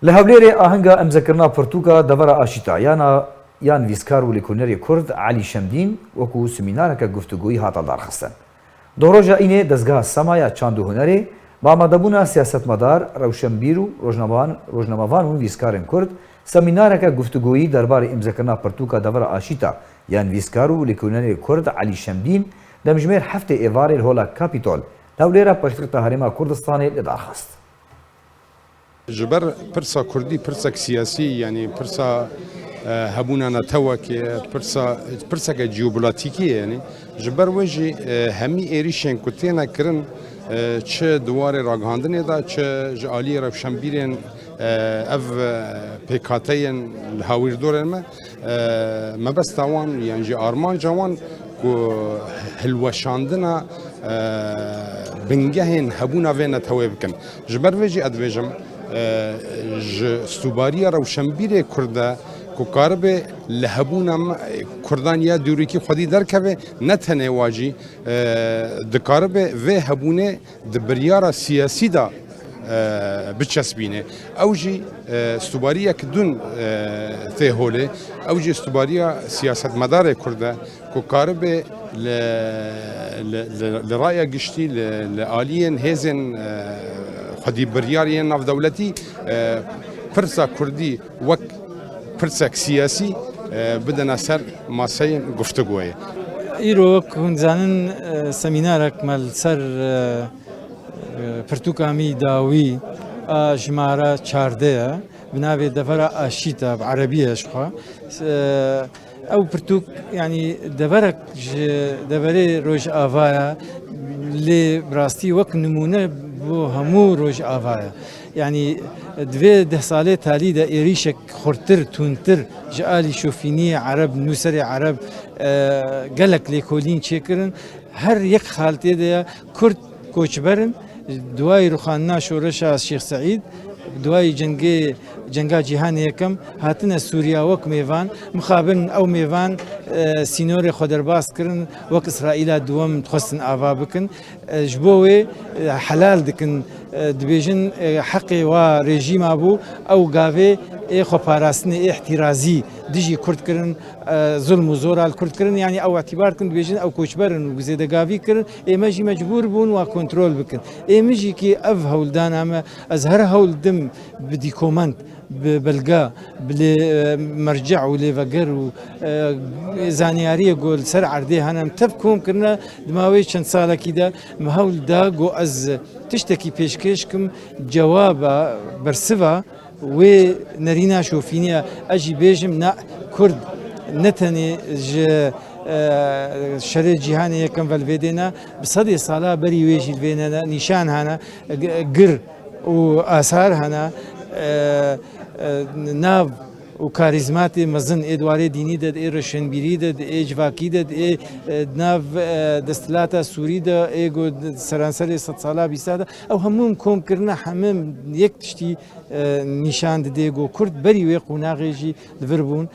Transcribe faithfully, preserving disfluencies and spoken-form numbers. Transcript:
Li Hewlêrê ahenga îmzekirina pirtûka Devera Aşîta yana yan vîskar û lêkolînerê Kurd Elî Şemdîn wekû semînareke guftûgoyî hate lidarxistin. Di roja Înê dezgeha Sema ya Çand û Hunerê, bi amadebûna siyasetmedar, rewşenbîr û rojnamevan, rojnamevan û nivîskarên Kurd, semînareke guftûgoyî derbarê îmzekirina pirtûka Devera Aşîta ya nivîskar û lêkolînerê Kurd Elî Şemdîn, demjimêr heftê Êvarê li Hola Kapîtol, li Hewlêra paytexta Herêma Kurdistanê li dar xist. Ji ber pirsa kurdî, pirsek siyasî, yanî pirsa, e, hebûna netewekê, pirsa, pirseke jeopolitîkî ye, yanî ji ber wê jî, e, hemî êrîşên ku têne kirin, e, çi di warê ragihandinê de, çi ji aliyê rewşenbîrên, e, ev, e, pêkhateyên li hawîrdorên me, e, mebesta wan yan jî armanca wan ku hilweşandina, e, bingehên hebûna vê netewê bikin. Ji ber vê jî ez dibêjim, e, ji stûbariya rewşenbîrê Kurd e ku karibe li hebûna me, Kurdan ya dûrîkî xwedî derkeve, ne tenê wa jî, e, dikaribe vê hebûnê di biryara siyasî de, e, biçesbîne. Ew jî, e, stûbariyek din, e, tê holê. Ew jî stûbariya siyasetmedarê Kurd e ku karibe li, li, li, li raya giştî, li, li aliyên hêzên, e, xwedî biryar yên navdewletî, e, pirsa kurdî wek pirsek siyasî, e, bidine ser maseyên guftûgoyê. Îro, wek hûn dizanin, e, semînarek me li ser, e, e, pirtûka me dawî a jimara çardeh ye, bi navê Devera Aşîta, bi erebî ye jixwe. E, ew pirtûk, yanî deverek ji deverê Rojava ye, lê bi rastî wek nimûne bo hemû Rojava ye. Yanî di vê deh salê talî de êrîşek xurttir, tundtir ji alî şofîniyê ereb, nûserê ereb, e, gelek lêkolîn çêkirin. Her yek xaltê de ye Kurd koçber in. Duayî rûxandina şoreşa Şêx Seîd, duayî cengê, cenga cîhanê yekem, hatine Sûriya wek mêvan, mixabin ew mêvan, e, sînorê xwe derbas kirin, wek Îsraîla duwem dixwestin ava bikin. E, ji bo wê, e, helal dikin, e, dibêjin, e, heqê wa rejîma bû, ew gavê ê xweparastinê, ê îhtîrazî dijî Kurd kirin, e, zulm û zora li Kurd kirin, yanî ew îtîbar dikin, dibêjin ew koçber in û zêdegavî kirin, ê me jî mecbûr bûn wa kontrol bikin. Ê min jî kî ev hewldana me, ez her hewl didim bi dîkoment, bi belge, bi lê, e, merceh û lêveger û, e, zaniyariyê ku li ser erdê hene, em tev kom kirine, di mawê çend salekî de min hewl da ku ez tiştekî pêşkêş kim, cewaba, bersiva wê nerîna şofîniya, ez jî bêjim, na, Kurd ne tenê ji, e, şerê cîhanê yekem ve li vê dê ne, bi sedê sala berî wê jî li vê ne, ne, nîşan hene, g-, gir û asar hene, e, e, nav û karîzmatê mezin ê di warê dînî de, ê rewşenbîrî de, ê civakî de, ê, e, di nav, e, desthilata Sûrî de, ê ku di seranserê sedsala bîsta de, ew hemû em kom kirine, hemû em yek tiştî, e, nîşan dide ku Kurd berî wê qonaxê jî li vir bûn.